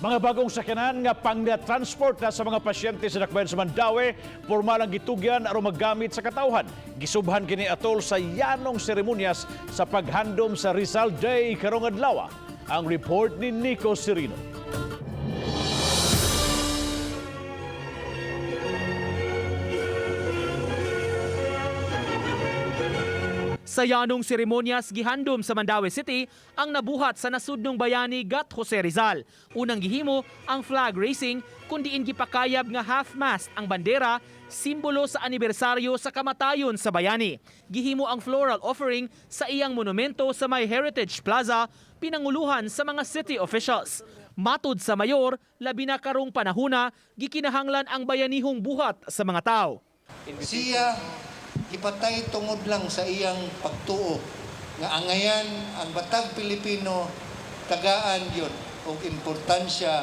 Mga bagong sakyanan nga pang-transport na sa mga pasyente sa dakbayan sa Mandaue, formal ang gitugyan aron magamit sa katawhan. Gisubhan kini atol sa yanong seremonyas sa paghandom sa Rizal Day karong adlaw. Ang report ni Nico Serino. Sa yanong seremonyas gihandom sa Mandaue City ang nabuhat sa nasudnong bayani Gat Jose Rizal. Unang gihimo ang flag raising kun diin gipakayab nga half-mast ang bandera, simbolo sa anibersaryo sa kamatayon sa bayani. Gihimo ang floral offering sa iyang monumento sa may Heritage Plaza, pinanguluhan sa mga city officials. Matud sa mayor, labi na karong panahuna, gikinahanglan ang bayanihong buhat sa mga tao. Siya gipatay tungod lang sa iyang pagtuo nga angayan ang batag Pilipino, tagaan yun og importansya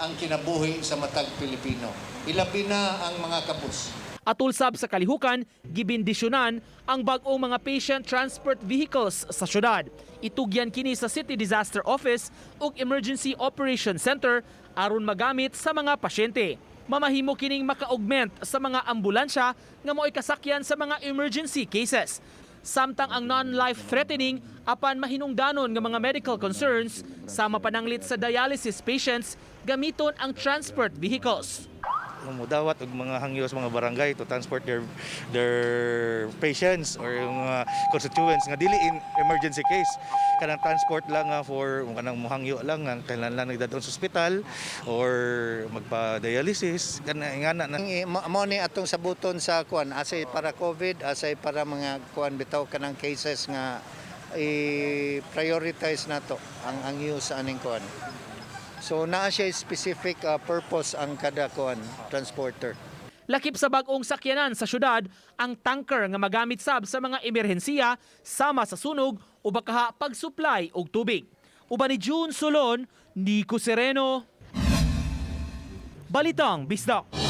ang kinabuhi sa matag Pilipino. Ilabi na ang mga kabus. Atol sab sa kalihukan, gibindisyonan ang bag-ong mga patient transport vehicles sa syudad. Itugyan kini sa City Disaster Office ug Emergency Operation Center aron magamit sa mga pasyente. Mamahimo kining maka-augment sa mga ambulansya nga mao'y kasakyan sa mga emergency cases. Samtang ang non-life-threatening apan mahinungdanon nga mga medical concerns sama pananglit sa dialysis patients, gamiton ang transport vehicles. Mudawat og mga hangyo sa mga barangay to transport their patients or yung mga constituents nga dili in emergency case, kanang transport lang nga for kanang muhangyo lang nga kailan lang nagdadon sa ospital or magpa-dialysis, kana ingana na. Mao ni atong sabuton sa kuan, asay para COVID, asay para mga kuan bitaw, kanang cases nga i-prioritize nato ang use aning kuan. So naa siya specific purpose ang kada kuan transporter. Lakip sa bag-ong sakyanan sa syudad ang tanker nga magamit sab sa mga emerhensiya sama sa sunog o bakaha pag-supply og tubig. Uban ni June Solon, Nico Sereno. Balitang Bisdak.